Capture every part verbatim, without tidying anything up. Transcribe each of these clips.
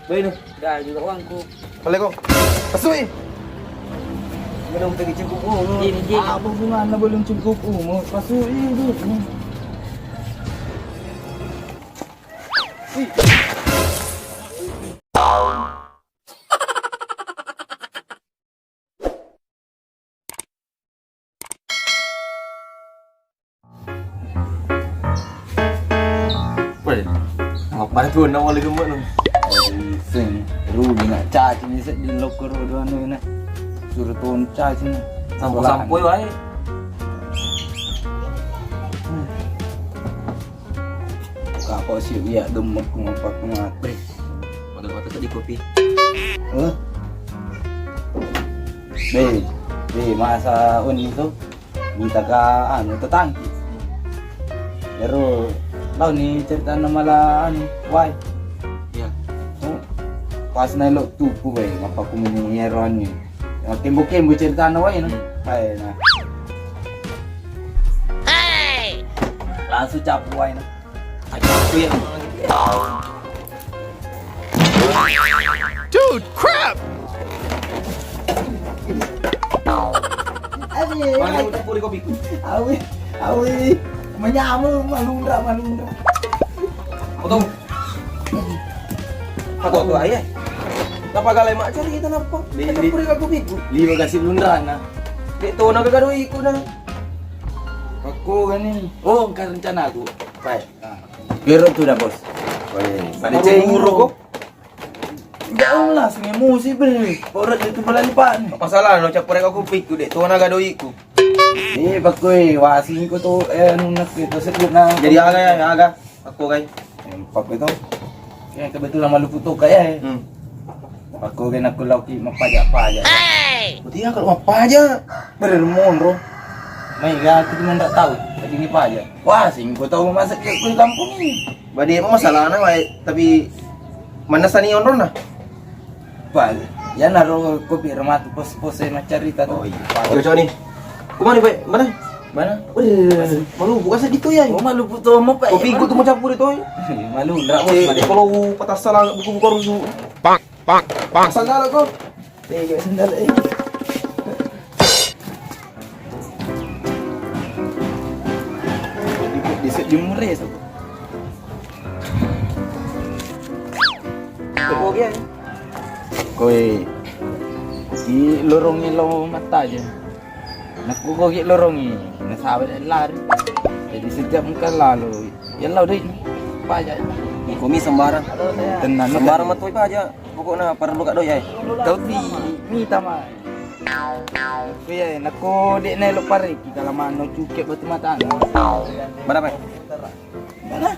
Baik, dah juga uangku. Assalamualaikum. Pasui. Belum pergi cukup umur. Ini, ini. Apa hubungannya belum cukup umur? Pasui duitnya. Weh, apa itu nama lagi, Mbak, no? Sing, rugi nak caci ni, sedih lokor dua anu ni. Suruh ton caci ni. Sampo-sampo wae. Kako sih, iya, demek, ngapa, ngapa. Mata-mata tadi kopi. Hah? Be, be, masa un itu, minta ka, anu, tetangki. Ero, tau ni ceritana mala, anu, wai. Iya. Oh, pas naik lo tuku, be, ngapa aku minum ero, anu. Ya, kembo-kembo ceritana wai, no. Hmm. Hai, nah. Langsung capu wai, no. Dude, crap! Aduh, mana udah pulih kopiku? Awi, awi, menyamu, malundra, malundra. Potong. Apa tuh, ayah? Napa galai mak cari kita napa? Di, di. Pulih kopiku. Lima kasih lundrana. Dek tona kagak doiku dah. Aku kan ini. Oh, engka rencana aku. Baik. Nah. Biar tu dah, Bos. Boleh. Pada cewek nguruk kok. Jauh lah, sungai musi beli. Orang itu belani pak ni. Apa salah no campur aku piku dek tu naga doiku. Eh, pakoi wasing ko tu, eh, nunas kita sebut na. Jadi aga ya, aga. Aku kai. Empat itu. Ya, kebetulan malu putu kai, eh. Hmm. Aku kena aku lauki mapaja-paja. Berarti ya kalau mapaja. Bermonro. Mai ga aku cuma ndak tahu. Tadi ini paja. Wah, sing ku tahu masak ke kampung ini. Bade masalahna wae, tapi mana sani onrona? Pak, ya naro kopi rematu pos-pos saya macari tadi. Oh iya. Pak. Cocok nih. Kemana, Pak? Mana? Mana? Wih, malu buka sedih tuh ya. Oh, malu putu mau, Pak. Kopi ku tuh mau campur itu. Malu ndak mau. Eh, kalau patah salah buku-buku rusuh. Pak, pak, pak. Asal dalam kok. Tega sendal, eh. Di-, di-, di mure so. Tepuk ya. Koe. Di lorong lo mata aja. Nakko gogi lorongi, nasawe lari. Jadi setiap engka lalo, ya lao doi. Paja. Iko mi sembarang. Tenang. Sembarang metu paja. Pokokna perlu ka doi ai. Tau ti mita mai. Iya, nakko dek nelo pareki kalamanno cuke batu mata. Mana, Pak? Mana?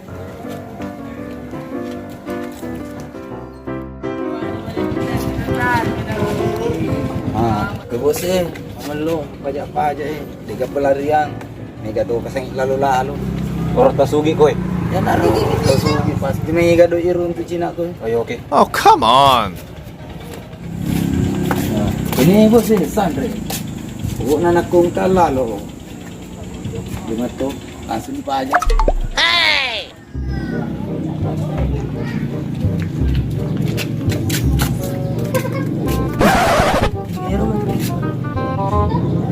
Ah, ke bos e, mello, pajak-pajak e, dega pelarian, mega to kaseng lalu-lalu. Orang tasugi koe. Ya naru tasugi pasti mega do iruntu Cina koe. Oh, iya, oke. Oh, come on. Nah, ini bos e, sanre. Pokokna nakko engka lalo. Cuma to langsung dipajak. Hei!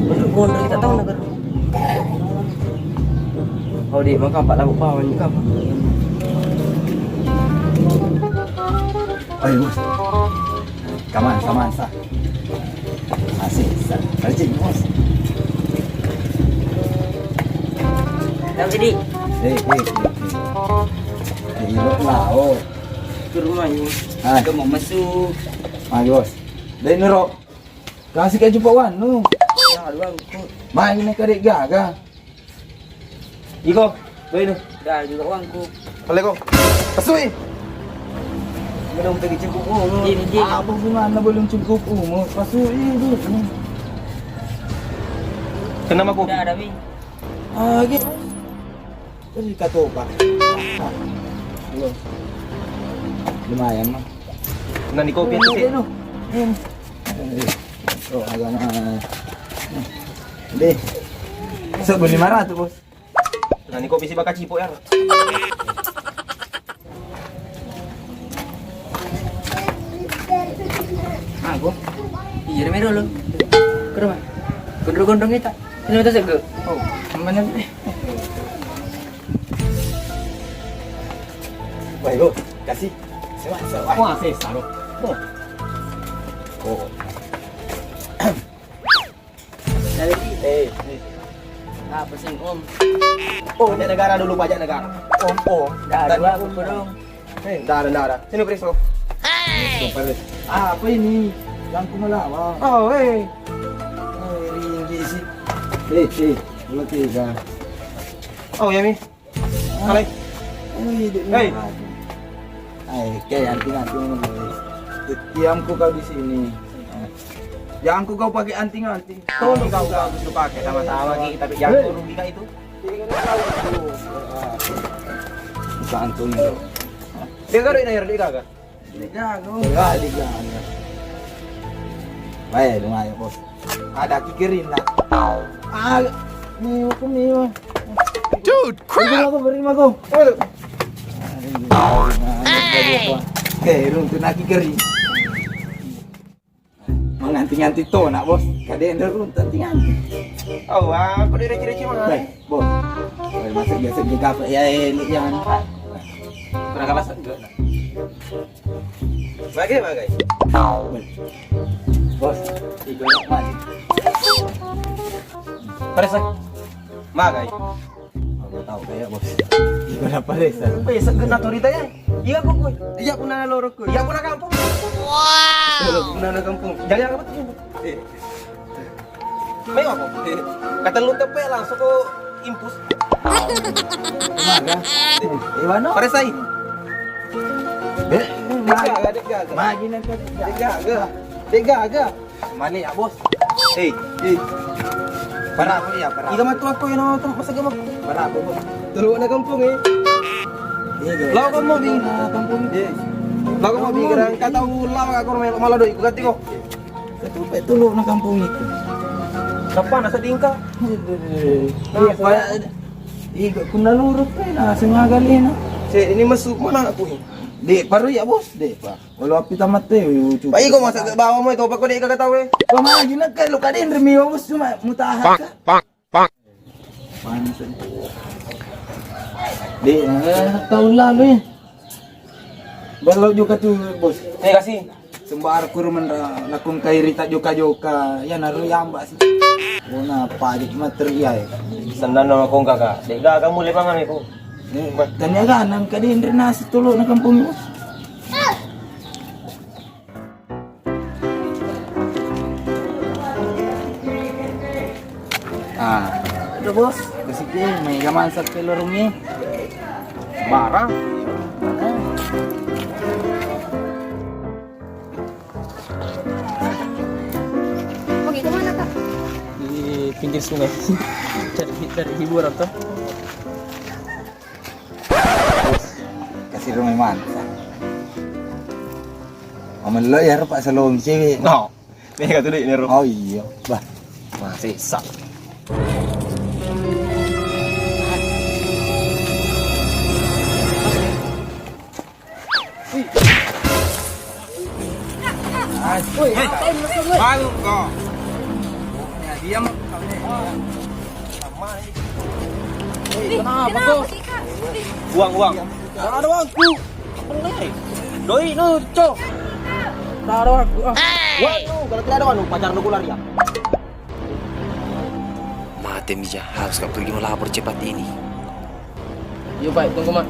Aduh, gondrong kita tahu nak. Oh, di maka empat lagu pawan juga. Ayo, Bos. Kaman, kaman, sa. Asik, sa. Balik, Bos. Tahu jadi. Eh, eh, eh, eh. Eh, lo lao. Ke rumah, Bos. Ah. Ke mau masuk. Ah, Bos. Dai nuro. Kasih ke jumpa wan, nu. Ya, aduh, aku. Main ini kadek gaga. Iko, baik nu. Dah juga uangku. Assalamualaikum. Pasui. Belum pergi cukup umur. Ini, ini. Apa hubungannya belum cukup umur? Pasui duitnya. Kenapa aku? Udah ada, Mi. Ah, gitu. Jadi katopa. Belum. Lumayan mah. Nah, di kopi itu sih. Ini. Oh, agak, ah. Deh. Sebelum lima ratus, Bos. Nah, ini kopi si baka cipo ya. Apa? Iya, rame dulu. Ke rumah. Gondrong-gondrong kita. Ini kita segel. Oh, mana? Wah, yo, kasih. Sewa, sewa. Wah, saya salah. Oh. Oh. Dari Eh, eh. Apa sih, Om? Oh, pajak negara dulu, pajak negara. Om, om. Dah, dua, aku dong. Eh, dah, dah, dah, dah. Sini, Pris, oh. Hei. Apa ini? Yang ku melawan. Oh, eh. Oh, ini sih. Eh, eh, dua, tiga. Oh, ya, Mi. Kalai. Wih, dek. Hei. Melarat. Eh, kayak anting-anting ngono, eh. Diamku kau di sini. Jangan ku kau pakai anting-anting. Tolong kau bagus dipakai sama-sama ki, tapi jangan rugi kak itu. Bukan antung itu. Dia garu ini, dia gaga. Digaga. Enggak digaga. Baik, lumayan, Bos. Ada kikirin lah. Ah, miwa ku miwa. Dude, crap. Beri aku, beri aku. Waduh. Hey. Oke, runtuh nak kikirin. Menganti-nganti to nak, Bos. Kadang ada runtuh anti-nganti. Oh, aku direci-reci mah. Baik. Bos. Woi, masuk biasa juga apa? Ya, eh, ini jangan. Pernah kalah satu juga, nak. Bagai, bagai. Bos, tiga nak mati. Presa. Bagai. Aku tahu kayak, Bos. Tiga nak presa. Presa kena torita ya. Iya, kok, kok. Iya, punna lorokku. Iya, punna kampung. Wow. Punna kampung. Jadi apa tuh? Eh. Mewah kok. Katellu teppe langsung ko impus. Maga. Iwano? Paresai. Dek, dek gaga, dek gaga. Magi nanti dek gaga. Dek gaga. Mani ya, Bos. Eh, eh. Para apa ya, para? Iga matu aku yang nonton masa gama. Para apa, Bos? Tulu na kampung eh. Iya, iya. Lau kamu di kampung. Iya. Lau kamu di gerang kata ulang aku malah doi ganti kok. Ketupe tulu na kampung itu. Siapa nasa dingka? Iya, Pak. Iga kunna lurut pe na sengaga lena. Se ini masuk mana aku ini? Dek, baru ya, Bos, dek, Pak. Walau api tamat teh, ucu. Pak, iko masa ke bawah mau itu apa kau dek kagak tahu eh? Kau maju nak ke lu kadin demi Bos cuma mutahan. Pak, Pak, Pak. Dek, eh, tahun lalu ya. Belok juga tuh, Bos. Eh, kasih. Sembar kurumen ra-, nakung kairita joka-joka. Ya, naru yamba sih. Bona pajik materi ya. Senang nama kong kakak. Dek, gak kamu lepangan itu. Eh, dan ya kan, nang kadin nasi tulu na kampung, Bos. Ah, itu Bos, kasih ke, mega masak ke lorongnya. Barang. Mau gitu mana, Kak? Di pinggir sungai. Cari, cari hiburan tuh. Kasih rumah mantap. Mamello ya, Pak, salong cewek. No. Nih, kata dia, Nero. Oh, iya. Bah. Masih sak. Woi, hei. Baru kau. Ya, diam. Kenapa kau? Uang, uang. Ada uangku. Doi nu, cok. Ada uangku. Ah. Wah, kalau tidak ada uang, pacar lu keluar ya. Mate mija, harus kau pergi melapor cepat ini. Yuk, Pak, tunggu, Mak.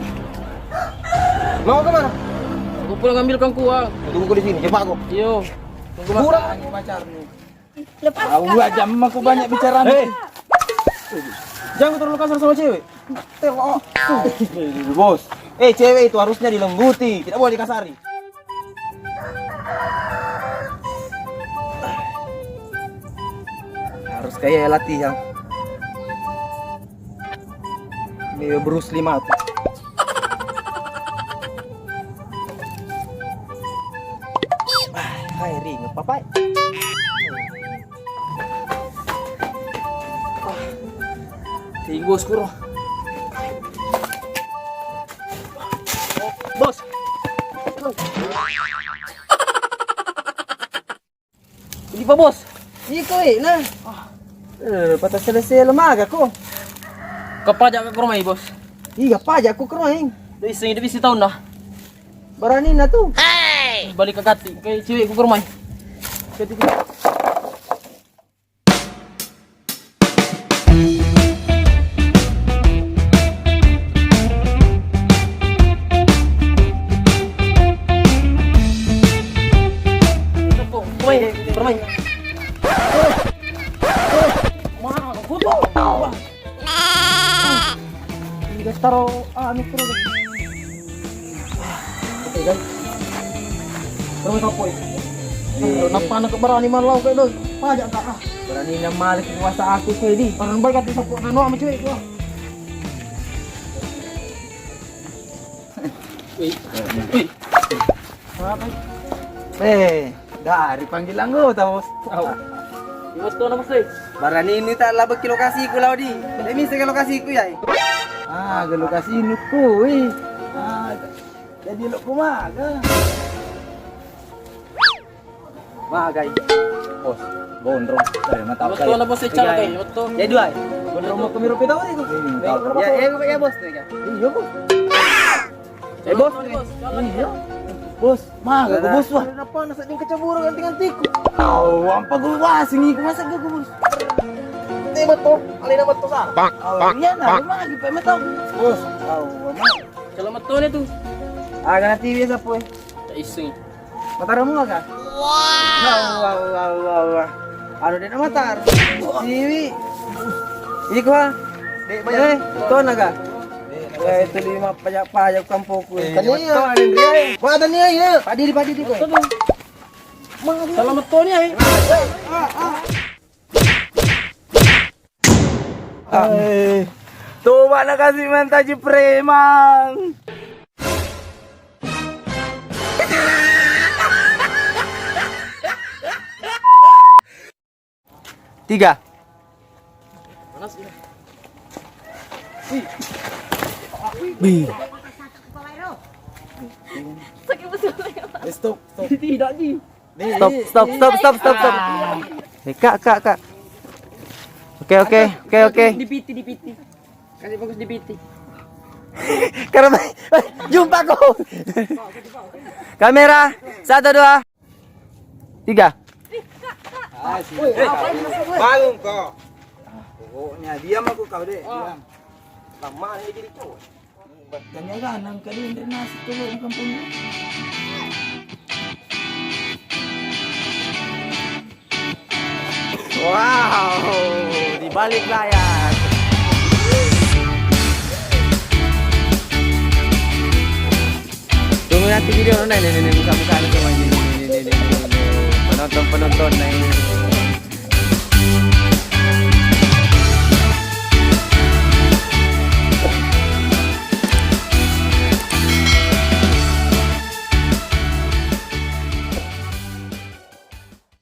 Mau ke mana? Aku pulang ambil kangku, Bang. Tunggu di sini, cepat kau. Yo, tunggu, Mak. Kurang pacarmu. Lepaskan. Tahu aja, Mak, aku banyak bicara. Hei. Jangan terlalu kasar sama cewek. Tengok. Bos. Eh, cewek itu harusnya dilembuti, tidak boleh dikasari. Harus kayak latihan. Ini Bruce Lee mati. Ah, hai, ring, papai. Tinggi, Bos, kuro. Bos. Di pa, Bos. Iko e, nah. Eh, pata sele-sele maga ko. Kapaja ka rumah, Bos. Iya, paja ko ke rumah. Doi sing doi sitaun dah. Berani na tu. Balik ke kati, ke cewek ku ke rumah. Kati. Woi, bermain. Wah, kutu. Wah. Ini taro, ah, mikro. Oke, guys. Terus apa, ya? Iya, iya. Nappa na keberani malau kayak doi. Pajak tak, ah. Berani na malik kuasa aku kayak di. Orang balik di sapu nano sama cewek gua. Wih. Wih. Apa? Eh, dari panggilan gua, Bos. Au. Iya, betul, Bos, eh. Barani ini tak laba ke lokasiku, Laudi. Ini saya ke lokasiku, ya. Ah, ke lokasi nuku, wih. Ah, jadi lo kumaga. Magai. Bos, gondrong. Saya mah tahu. Betul, saya. Bos, saya cakap, eh, betul. Jadi, ai. Gondrong mau ke Miru Pitawari, Bos. Iya, iya, iya, Bos, ya. Iya, Bos. Eh, Bos. Bos, jalan, iya. Bos, maga, Bos, wah. Kenapa nasa ding kecebur ganti-gantiku? Au, ampa gua wasing iku masa gak, Bos. Ini betul, alina betul, Sar. Au, iya, nah, rumah lagi, Pak, betul. Bos, au, aman. Kalau metone tuh. Ah, ganti biasa, Boy. Tak iseng. Mataramu aga? Wah, wah, wah, wah, wah. Anu, de' namatar. Siwi. Iko, ah. Eh, to naga. Eh, itu lima pajak-pajak kampungku. Eh, tania. Betul, Andre. Wah, tania, ya. Padiri, padiri, kau. Salah metoni, eh. Ah. Tuh, mana kasih mentaji preman. Tiga. Wih. Sakit betul. Eh, stop, stop. Tidak, Ji. Stop, stop, stop, stop, stop, stop. Eh, Kak, Kak, Kak. Oke, oke, oke, oke. Di piti, di piti. Kasih fokus di piti. Karena jumpa kau. Kamera, satu, dua, tiga. Ah, sini. Woi, apa ini maksud gue? Bangun kau. Pokoknya diam aku kau, Dek. Diam. Lama nih jadi cowok. Tanya kan, nang kalian dari nasi tuh di kampung. Wow, di balik layar. Tunggu nanti video, nih, nih, nih, nih, buka-buka nanti, nih, nih, nih, nih, nih, nih, nih. Penonton-penonton, nih.